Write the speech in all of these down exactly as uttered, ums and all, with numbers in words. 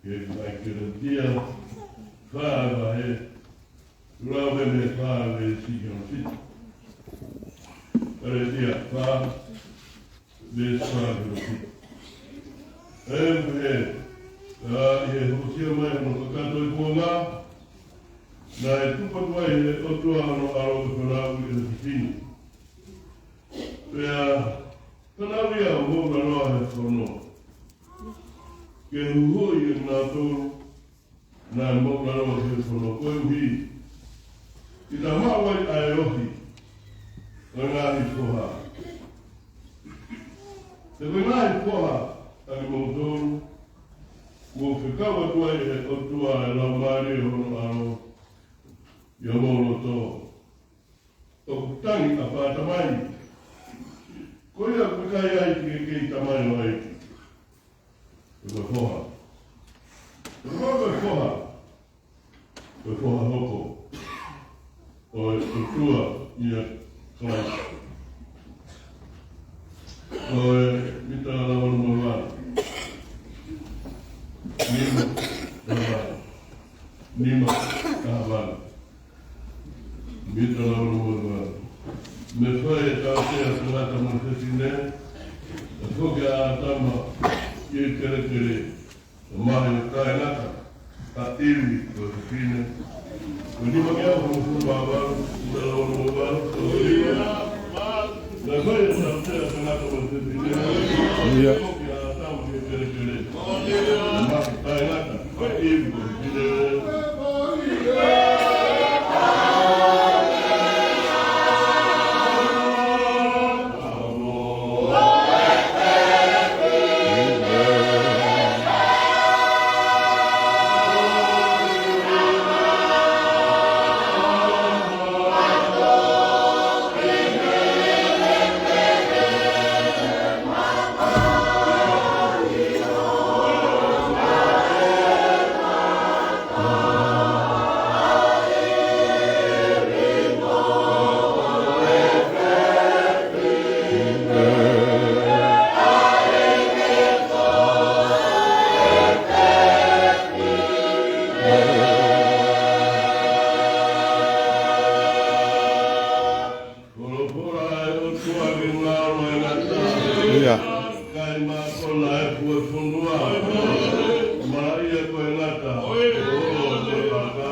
Ke ʻai Kalētia fā vahe, lau mei he fā veesi ki hono fitu. Kalētia fā veesi fā ki hono fitu. ʻE pehē, ka ʻi he hokosia mai hono kakato ʻi kuonga, naʻe tuku atu ai ʻe he ʻOtua hono ʻAlo ke fanauʻi ʻene fefine. Pea fanauʻi ia ʻo moʻulaloa he fono, ke huhuʻi ʻa kinautolu naʻe moʻulaloa he fono, koeʻuhi ke ta maʻu ai ʻa e ohi ʻo e ngaahi foha. He ko e ngaahi foha ʻa kimoutolu, kuo fekau atu ai ʻe he ʻOtua ʻa e Laumālie ʻo hono ʻAlo ʻi homou loto. ʻOku tangi, ʻApā, Tamai. Ko ia ʻoku ʻikai ʻi ai ha kei tamai ʻo ʻai. Ko e foha. Ko e foha, ko e foha. Ko e foha hoko ʻo e ʻOtua ʻia Kalaisi. Ko e mita lava mo e valu. Nima, lava. Nima, lava. Mita lava mo e valu. Mei fē ʻe tautea ʻa e tangata mo e fefine? ʻE foki ʻa ʻĀtama ki he kelekele, ʻo mavahe ʻo taʻengata ʻa ʻIvi ko e fefine. Ko e nima ngeau hongofulu mā valu, mita lava mo e valu. Mei fē ʻe tautea ʻa e tangata mo e fefine? ʻIa. ʻE foki ʻa ʻĀtama ki he kelekele, ʻo mavahe ʻo taʻengata ʻa ʻIvi ko e fefine. Folofola ʻa e ʻOtua ke ngalo e ngata. ʻIa. Kai ma kona e fua fonua. Malaʻia ko e ngata. ʻO e fakakā.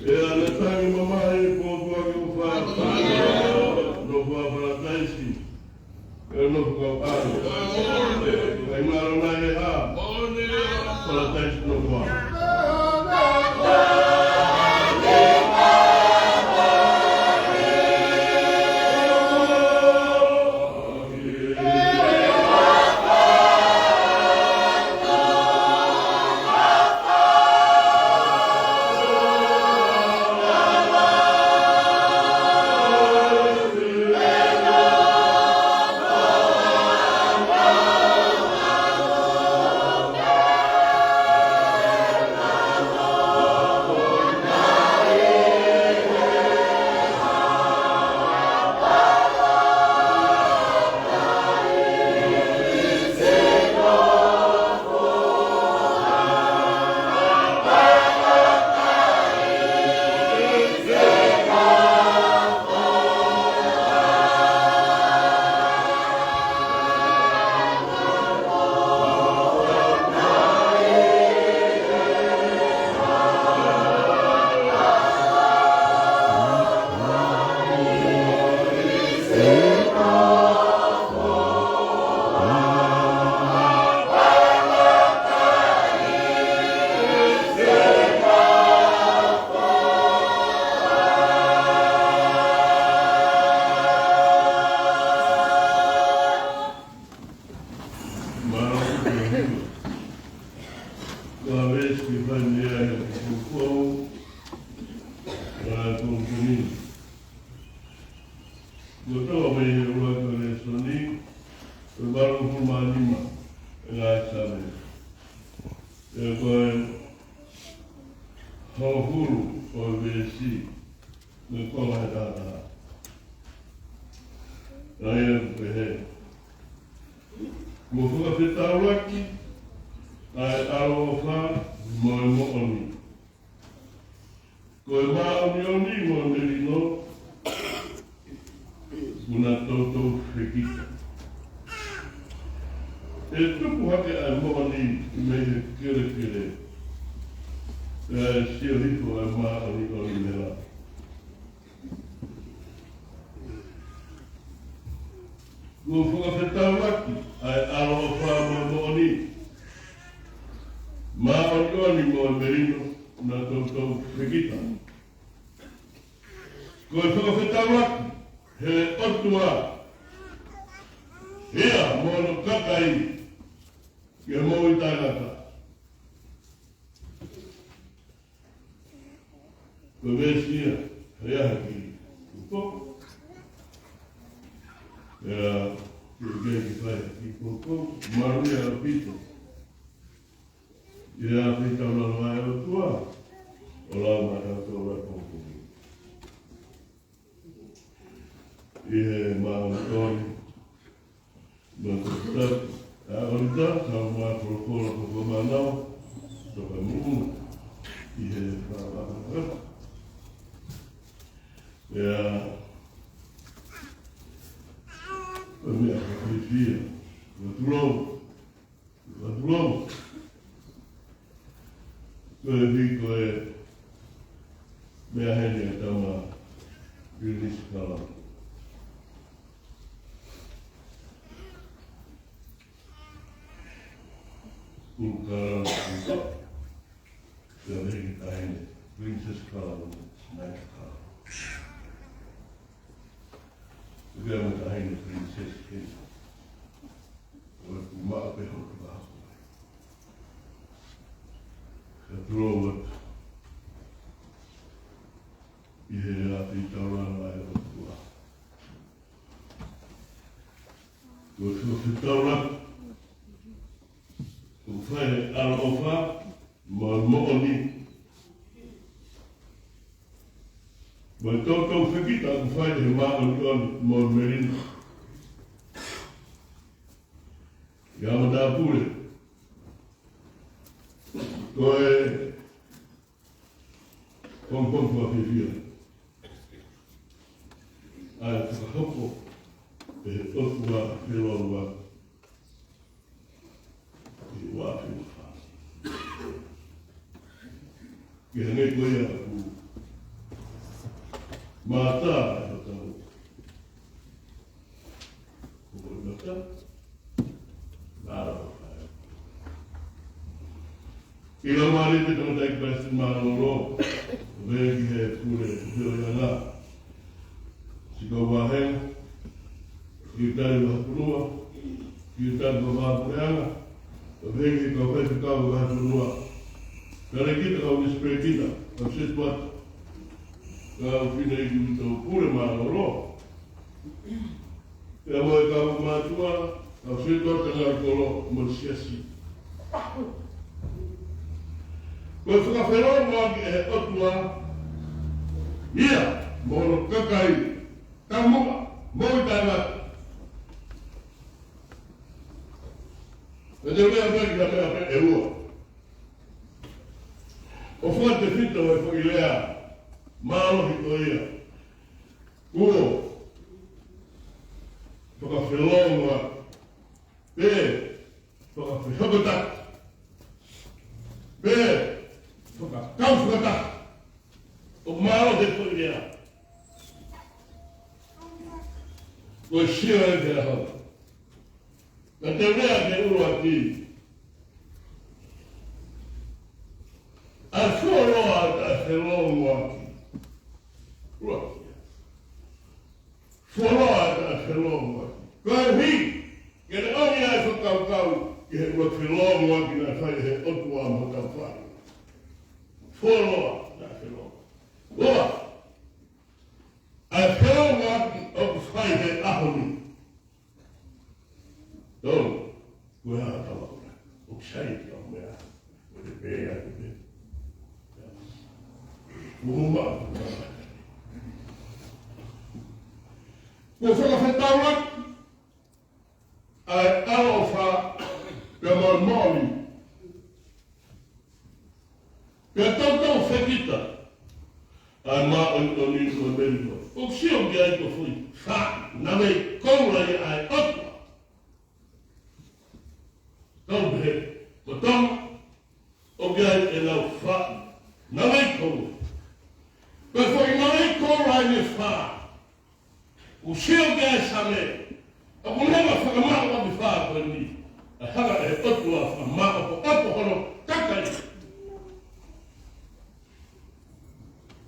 ʻE ʻanetangimamahi, pōpoaki ʻofa, nofo ʻa Palataisi. ʻE nofo kau ʻalu. Kai ngalo nai e hā? Palataisi nofo ʻa. ʻo e veesi, ʻi he konga ʻe taha taha. ʻA ia ʻoku pehē: Kuo fakafetaulaki ʻa e ʻaloʻofa mo e moʻoni. Ko e māʻoniʻoni mo e melino kuo na toutou fekita. ʻE tupu hake ʻa e moʻoni mei he kelekele, pea ʻe sio hifo ʻa e māʻoniʻoni mei he lapi. Kuo fakafetaulaki ʻa e ʻaloʻofa mo e moʻoni, māʻoniʻoni mo e melino kuo na toutou fekita. Ko e fakafetaulaki he ʻOtua, ia mo hono kakai, ke moʻui taʻengata. Ko e veesi ia, ʻe ʻi ai ha kiʻi poupou. ʻE ʻi ai ha kiʻi poupou, mālie ʻaupito. ʻI he ʻafio taulanga ʻa e ʻOtua, ʻo lau maʻatautolu ʻa e poupou. ʻI he māʻoniʻoni, māʻoniʻoni, ʻa ʻOlita, ka ma folofola ko ko mānau, toka muʻu, ʻi he fāfāfā. ʻIa, ko e meʻa ko e fiefia, ko e tulou, ko e tulou. Ko e vi ko e meʻa heni ʻa e tama Pilinisi Kalauni. Kulu Kalauni, ko e vi ko e taʻahine Princess Kalauni, Naita Kalauni. Ko e vi ko e taʻahine Princess Kei. Ko e puma pe ho ka. Ka tulou atu ʻi he ʻafio taulanga ʻa e ʻOtua. Ko e fakafetaulaki ʻoku fai he ʻaloʻofa mo e moʻoni, mo e toutou fekita ʻoku fai he māʻoniʻoni mo e melino. ʻIa matāpule, ko e pongipongi fakafiefia ʻa e fakahoko ʻe he ʻOtua Feʻiloaki ʻi he ua afe ua fā. Ke hangē ko ia ʻoku mātā ʻa e hotau. ʻOku mātā. Mālō. ʻI he laumālie ʻo e tangataʻeiki Palesiteni mālōlō, ʻo pehē ki he pule ʻo e ʻAna, Sikaua Vahenga, Sekelitali Vakafonua, Sekelitali Fakavahaʻapuleʻanga, ʻo pehē ki he kau faifekau vakafonua, talēkita kau nisipelekita, kau setuata, kau fineʻeiki ʻo e pule mālōlō, pea mo e kau mātuʻa, kau setuata, kau kolo mo e siasi. Ko e fakafelongoaki ʻe he ʻOtua, ia mo hono kakai, taumuʻa, moʻui taʻengata. Pea te u lea pē ki ha meʻa pē ʻe ua. ʻOku fakatefito e foʻi lea mālohi ko ia. Kuo fakafelongoaki, pe fakafehokotaki, pe fakakaufakataha. ʻOku mālohi e foʻi lea. Ko e sio e te aho. Ka te u lea ki he ʻuluaki. ʻA e fuoloa ʻa e felongoaki. ʻUluaki. Fuoloa ʻa e felongoaki. Koeʻuhi ke ne ʻomi ʻa e fakakaukau ki he ʻuluaki felongoaki naʻe fai ʻe he ʻOtua mo hotau fai. Fuoloa ʻa e felongoaki. Ua, ʻa e felongoaki ʻoku fai he ʻaho ni. Tolu, ko e hā tau ʻoku sai ki au meʻa. Ko e pē ia, ko e pē. Ko Kuo fakafetaulaki ʻa e ʻaloʻofa pea mo e moʻoni, pea toutou fekita ʻa e māʻoniʻoni ko e melingo. ʻOku sio ki ai ko e foʻi fā, navei koula ia ʻa e ʻOtua. Tau pehē, ko Tonga, ʻoku ʻi ai ʻenau fā, navei koula. Ko e foʻi navei koula ʻeni ʻe fā. ʻOku sio ki ai e Saame, ʻoku ne hanga ʻo fakamaʻu ʻaki e fā ko eni. ʻA e hanga ʻe he ʻOtua ʻo fakamaʻopoʻopo hono kakai.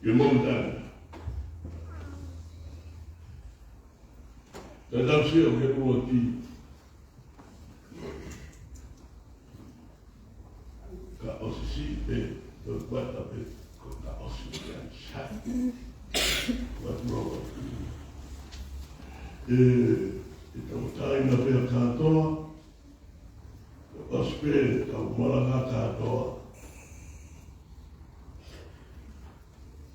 ʻIo, mou tali. Ka tau sio ki he ʻuluaki. Ka ʻosi siʻi pē, ko e kuata pē, ko ka ʻosi pē ai sai. What wrong? ʻE, ʻe tau taina pē ʻa kātoa, ka ʻosi pē, ka malanga kātoa.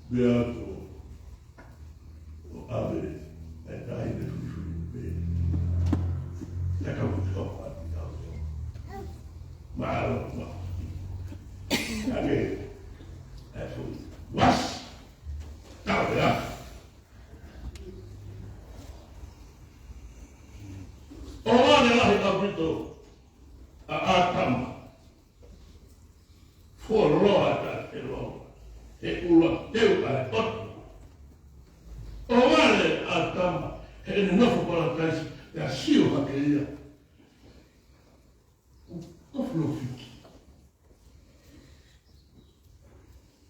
Pea ko ʻo ʻave ʻa e taʻahine fulifuliʻi pē. Naʻa ku tau ʻati tau tau. Mālō, mālō. Ange, ʻa e fuʻu uasi. Tau pē ā. ʻOku vale lahi ʻaupito ʻa ʻĀtama. Fuoloa ʻa e ʻEloa, he ʻuluaki teu ʻa e ʻOtua. ʻOku vale ʻa ʻĀtama heʻene nofo Palataisi, pea sio hake ia, ko e fuʻu fiki.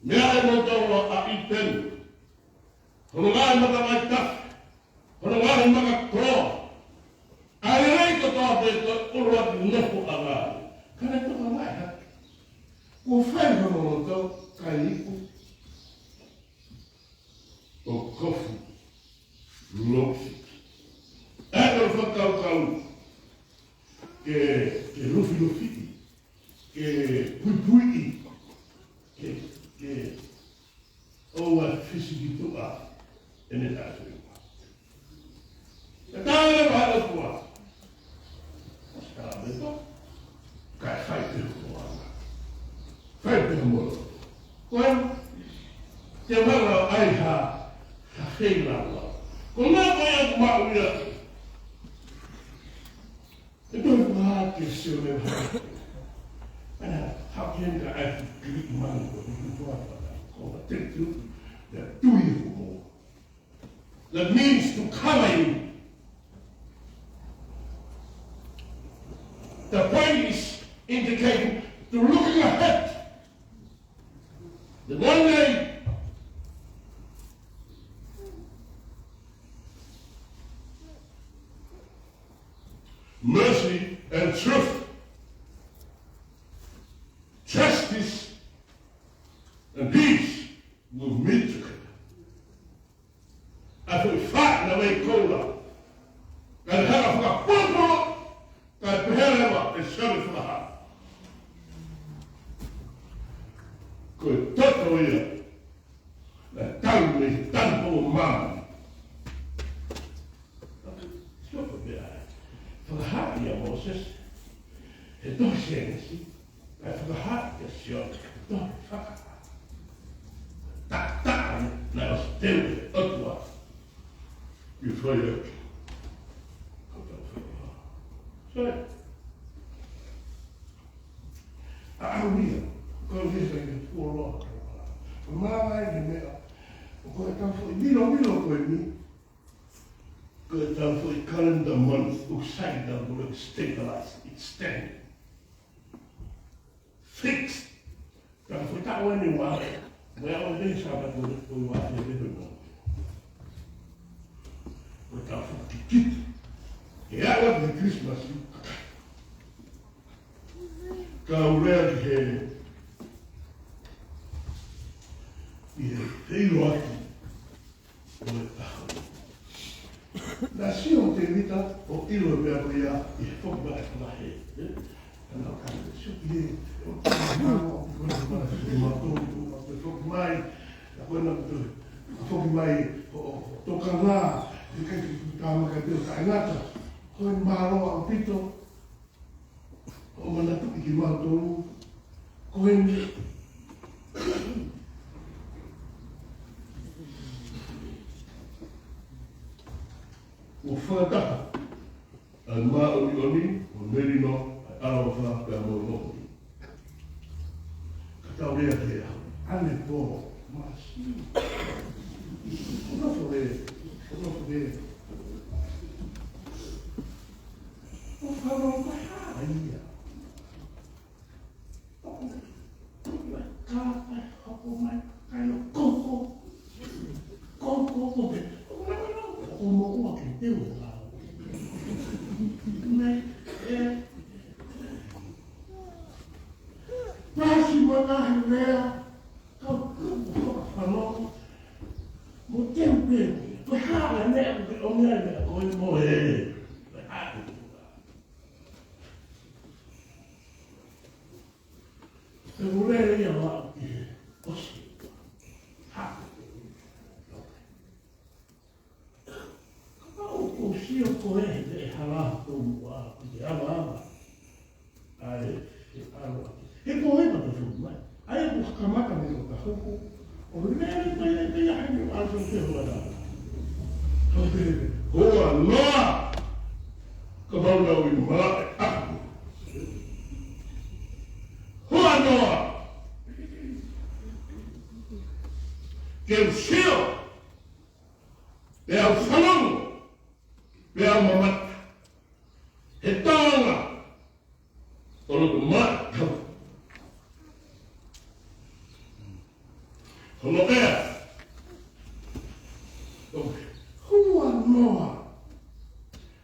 Meʻa ʻe moutolu ʻa ʻĪteni, hono ngaahi maka vaitafe, hono ngaahi maka koloa. ʻA e lelei kotoa pē ko e ʻuluaki nofo ʻa e ngaahi. Ka ne toka lahi hake. Kuo fai hono loto, kai iku. ʻO kofu. Lofi. ʻE ʻo fakakaukau. Ke, ke lufilufiʻi. Ke puipuiʻi. Ke, ke ʻoua ʻe fisi ki tuʻa ʻene taʻefeʻunga. Ka tala mai ʻOtua. Tala mai to. Kae fai pē hoʻo anga. Fai pē hoʻo loto. Ko e, te mala ai ha, ha feilaulau. Ko e meʻa ko ia ʻoku maʻu ia. ʻE toe fakahā ke sio leva. And how can I actually create money for the people? Or take you the two year more. That means to cover you. The point is indicating to looking ahead. The one day, mercy and truth, justice and peace will meet together. ʻA e foʻi fā navei koula. Ka ne hanga ʻo fakapōpō, ka pehē leva ʻe Sione Fakahā. Ko e toto ia, naʻe tau mei he tanu ʻo māmani. Sio ko e meʻa ē. Fakahā ʻia Mōsese he tohi Sēnesi. Kae fakahā ʻia Sione, tohi Fakahā. Taʻataʻa naʻe ʻosi teu ʻe he ʻOtua. ʻI fai atu. Ko tau fakahā. Sorry. ʻA au ia, ko e visa i fuoloa. Mālō e meʻa. Ko e tau foʻi milomilo ko eni. Ko e tau foʻi calendar month, ʻoku sai tau ko e stabilize, it's standing. Fixed. Ka ko e taʻu eni ua, mo e ʻaho eni Sāpate ko e ua ʻe he vehe mo. Ko e tau foʻi kikite. ʻE aʻu atu ki he Christmas. Ka u lea ki he, ki he feʻiloaki. Ko e taha. Naʻe sio ʻa Tēvita ʻo ʻilo e meʻa ko ia ʻi he foki mai ʻa e fanga hē, ē? Ka naʻe ʻikai ke sio ki he, ʻo tau mano, ʻo tau mano, ʻo tau mano, ʻo tau foki mai, Ko ena ʻoku toe foki mai ʻo, ʻo tokanga, ʻikai ke tama ka te o taʻengata. Ko e mālō ʻaupito ʻo manatuʻi kimautolu. Ko eni ʻoku fakataha ʻa e māʻoniʻoni mo e melino, ʻa e ʻaloʻofa pea mo e moʻoni. Ka tau lea ki ai, ʻanepō, māsiʻi. Ko nofo lē, ko nofo lē. ʻO fānau ko e hā ia. Ka, ka, hoko mai, kae ʻilo koko. Koko, koko, pe. Ko moʻua ke teu la. Mei, ē. Pasi mo e ngaahi lea, ka, ka, ka, fanongo. Mo teu pē, ko e hā e meʻa, ko e ʻomi ai meʻa, ko e mo e. Ko e hā e meʻa. Pea ʻoku lele ia ʻo aʻu ki he ʻosi. Ha. Kapau ʻoku sio koe he hala ʻoku ʻi he ʻavaʻava. ʻAi, he ʻalu ake. He ko e mata fulu mai. ʻAi, ʻoku kamata mei he ʻotahuhu. ʻO lele mai ai pē ia he ʻalu ake he ʻotahuhu. Hoa noa. Kapau naʻa ʻi malaʻe ʻaku. Hoa noa. Ke u sio. Pea u fanongo. Pea u mamata. He tōʻonga ʻo loto mai, tau. Hono ʻea. Hoa noa.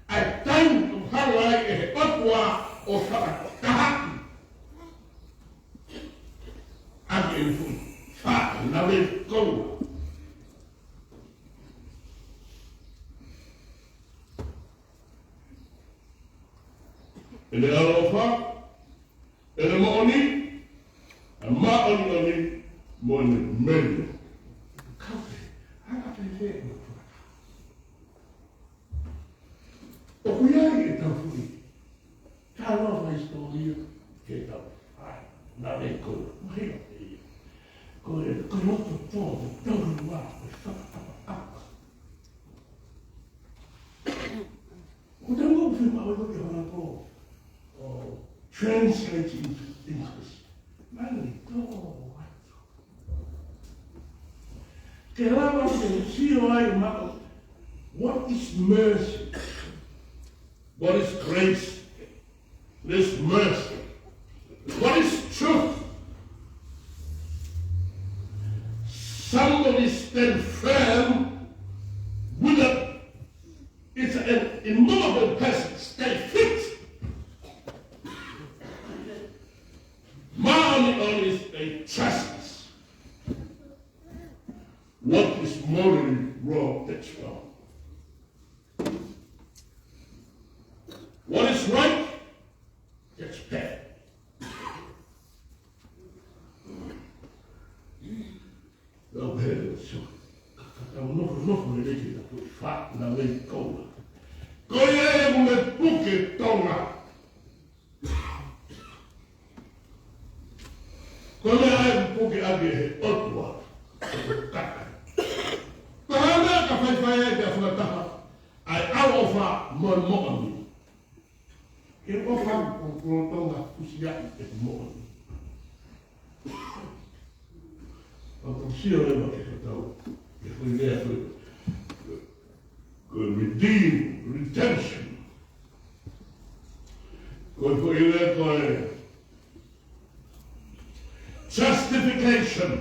ʻA e taimi ʻoku hanga ai ʻe he ʻOtua ʻo fakatahaʻi ʻaki ʻene foʻi fānau ʻe koula. ʻEne ʻaloʻofa, ʻene moʻoni, ʻa e māʻoniʻoni, mo ʻene melino. Kae, ʻa e, ʻa e, ʻoku ʻi ai ʻetau foʻi talanoa fakahisitōlia ke tau fai. Naʻe ko, mahino ia. Ko e, ko e loto tō, ko e tau lua, ko e fakaʻapaʻapa. Ko e tau ko e fiemaʻu ʻe he ʻOtua ke hanga ʻo translate into English. Mani tō atu. Ke lava ke sio ai maʻu, what is mercy? What is grace? What is mercy? What is truth? Somebody stand firm with a, it's an immovable person, stay fixed. Māʻoniʻoni is a justice. What is morally wrong, that's wrong. What is right, that's bad. Lau pehē, so, ka, ka tau nofo, nofo lelei ke tau fānau ʻe koula. Ko ia ʻoku meʻa puke Tonga. Ko e meʻa ʻoku puke ʻaki ʻe he ʻOtua. Ko e hā e meʻa ka faifai ai pea fakataha ʻa e ʻaloʻofa mo e moʻoni. Ke ʻofa ʻo lolotonga fusiaʻi ʻe he moʻoni. ʻOku ou sio leva ki he tau, ki he foʻi lea ko e, ko e redeem, redemption. Ko e foʻi lea ko e justification.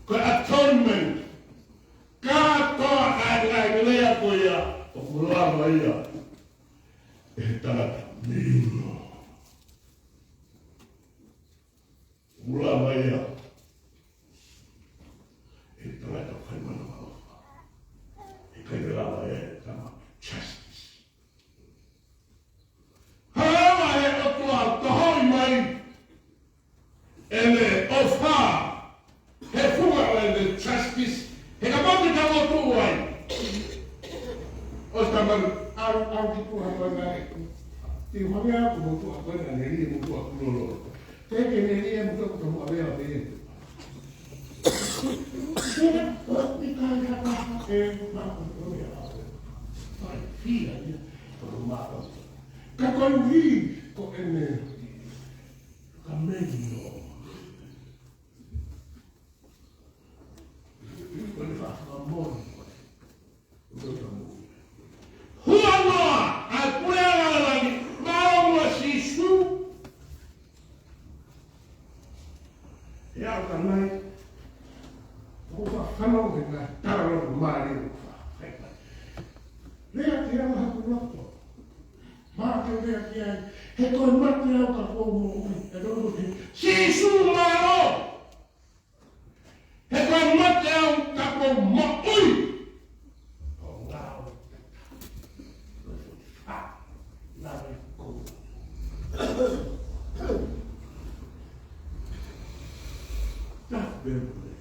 Ko e atonement. Kātoa ʻa e ngaahi lea ko ia, ʻoku lava ia ʻe he tangata melino. ʻOku lava ia ʻe he tangata fai manavaʻofa. ʻIkai ke lava ia ʻe he tama justice. Hanga ʻe he ʻOtua ʻo tohoʻi mai ʻene ʻofa, he Tuʻu ai. ʻOsi tamalu, ʻalu, ʻalu ki tuʻa ko ena. Te u hangē ko mo tuʻa ko ena, ne lie mo tuʻa kulolo. Te ke ne lie mo tuʻa kulo mo avea pē. Te na, ʻo, ni ka ia ka, e, ma, ko ia. Fai, fia ia, ko ma, ko. Ka ko i, ko ene. Ka mei no. Ko e fakamoni. Hua noa, ʻa e pule ʻa langi, mālō muʻa Sīsū. ʻE au ka nai, ʻo ka fanau he ngaahi tala mālie ʻo ka fai. Lea ke ala haku loto. Mā ke lea ki ai, he ko e mate au ka ʻoku ou moʻui, ʻe tau ko he, Sīsū mālō. He ko e mate au ka ʻoku ou moʻui. Ko ngāue. Ngāue ko. Tapu pē.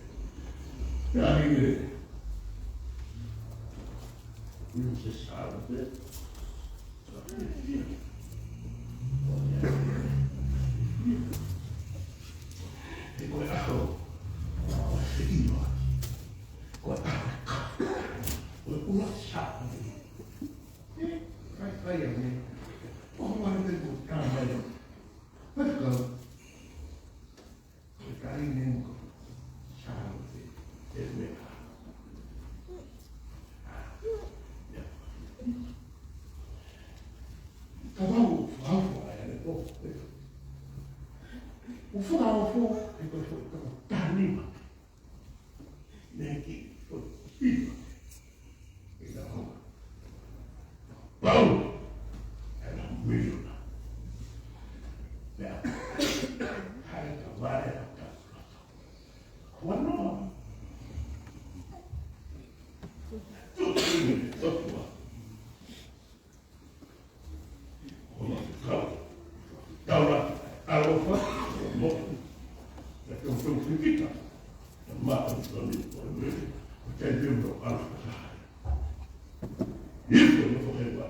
Tapu pē. Inu se sāu pē. He ko e ʻaho, ko e ʻiloa, ko e ʻaho, ko e ʻula sā. Ē, kai, kai a me. ʻO mai te ko ka mai. Mai kau. Ko e kari ne ko. Sā, ē, ē, me. Ka vau, vau, vau, ʻa e po. ʻO fakaofo, ʻe ko e fo, ka tanima. Ne ki, fo, pipa. ʻI ka homa. Pau! ʻE na miliona. Pea. Hai ka vale a ka. Wano. Tu, tu, tu, tu. Ona ke kau. Taula, alofa, mo. Ke tau tau fitita. Mā, tau tau ni, ko e mele. Ko te teu no alofa. Ifo no fo hewa.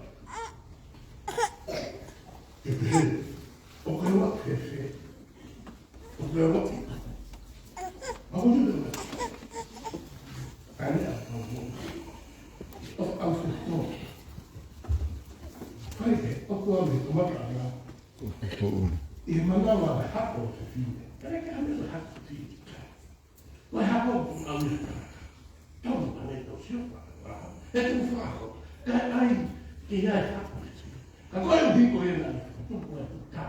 Ke pehe. O ke wa pehe. ʻO ke ʻoua. ʻA ko te ʻoua. ʻAne a ʻoua. ʻO ʻau se tō. Fai ke, ʻo kua me, ʻo mata ana. ʻI he manava e hako ʻo se fine. Kare ke ame e hako fine. Ko e hako ʻoku ʻau ia. Tau ane tau sio pa. He tuku fakahoko. Kae ʻai ke ʻai hako. Ka ko e ʻuhi ko ena. Tuku e tuku tā.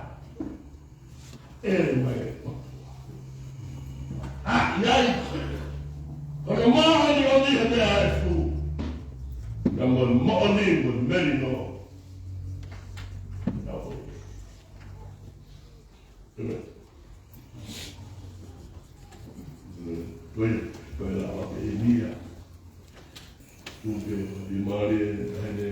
ʻEle mai e ʻOtua. ʻA, ʻi ai. Ko e māhani ʻo ni he meʻa e fu. Na mo moʻoni mo melino. Na o. Amen. Amen. Ko ia, ko ia lava pē eni ia. Tuku ke ʻi mālie, ʻa ene,